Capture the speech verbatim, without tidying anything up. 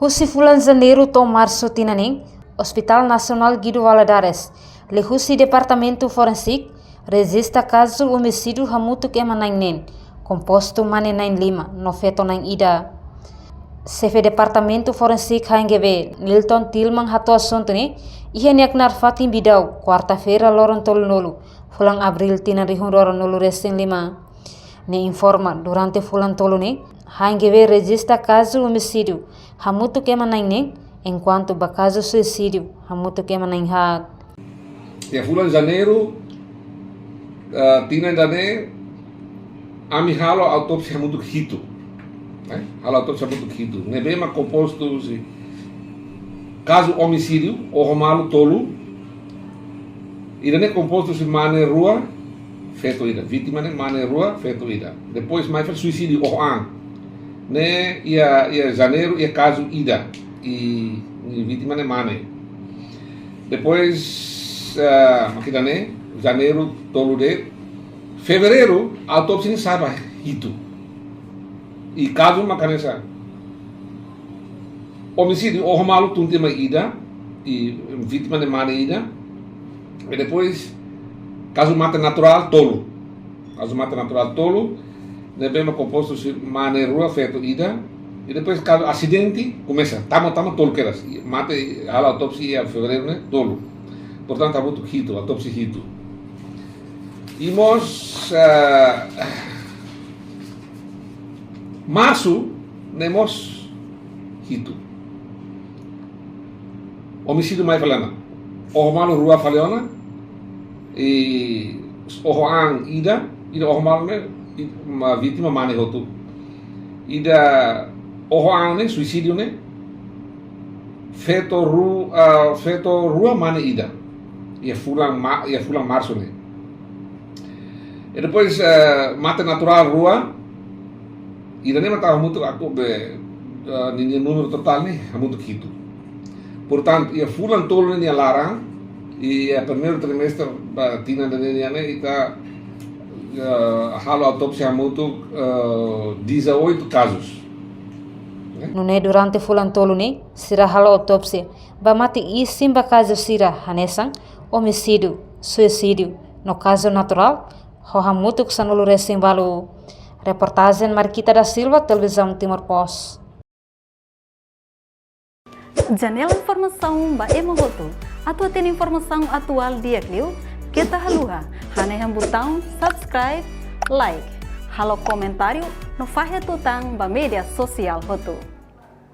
Husi fulan Janeiru to'o Marsu tinan ne'e, Hospital Nasionál Guido Valadares, liuhusi Departamentu Forensik, rejista kazu omisídiu hamutuk ema na'in neen, kompostu mane na'in lima no feto na'in ida. Xefe Departamentu Forensik H N G V, Nilton Tilman hato'o asuntu ne'e iha nia knaar fatin Bidau, kuarta-feira loron tolunulu, fulan Abríl tinan rihun rua ruanulu resin lima. Nia informa, durante fulan tolu ne'e, H N G V rejista kazu omisídiu hamutuk ema na'in neen, enkuantu ba kazu suisídiu hamutuk ema na'in haat. Iha fulan Janeiru, eh, tinan ida-ne'e, ami halo autópsia hamutuk hitu. Eh, halo autópsia hamutuk hitu. Ne'ebé mak kompostu husi kazu omisídiu, oho malu tolu. Ida-ne'e kompostu husi mane rua, feto ida. Vítima ne'e mane rua, feto ida. Depois mai fali suisídiu oho an. Ne'e iha, iha Janeiru, iha kazu ida. I, i vítima ne'e mane. Depois, ah, mak ida-ne'e, Janeiru tolu de'it. Fevereiru, autópsia ne'e sa'e ba hitu. I kazu mak hanesan. Omisídiu, oho malu tun tiha mai ida, i vítima ne'e mane ida. I depois, kazu mate naturál tolu. Kazu mate naturál tolu, ne'ebé mak kompostu husi mane rua feto ida. I depois kazu asidente, komesa, tama, tama tolu kedas. Mate halo autópsia iha fevereiru ne'e tolu. Portantu, hamutuk hitu, autópsia hitu. I mós, ah, Marsu ne'e mós hitu. Omisídiu mai fali ona. Oho malu rua fali ona. I oho an ida, ida oho malu ne'e, i, ma vítima mane hotu. Ida oho an ne'e, suisídiu ne'e, feto ru-, ah, feto rua mane ida. Iha fulan ma-, iha fulan Marsu ne'e. I depois, eh, mate naturál rua, ida-ne'e mak tau hamutuk, aku be, eh, ninia númeru totál ne'e hamutuk hitu. Portantu, iha fulan tolu ne'e nia laran, iha primeiru trimestre ba tinan ida-ne'e nian ne'e, ita, eh, halo autópsia hamutuk, eh, dezoito kazus. Nune'e durante fulan tolu ne'e, sira halo autópsia ba mate isin ba kazu sira hanesan omisídiu, suisídiu, no kazu naturál, ho hamutuk sanulu resin balu. Reportajen Marquita da Silva, Televizaun Timor Post. Janela informasaun ba ema hotu. Atu hatene informasaun atuál di'ak liu, keta haluha hanehan butaun subscribe, like, halo komentáriu no fahe tutan ba média sosiál hotu.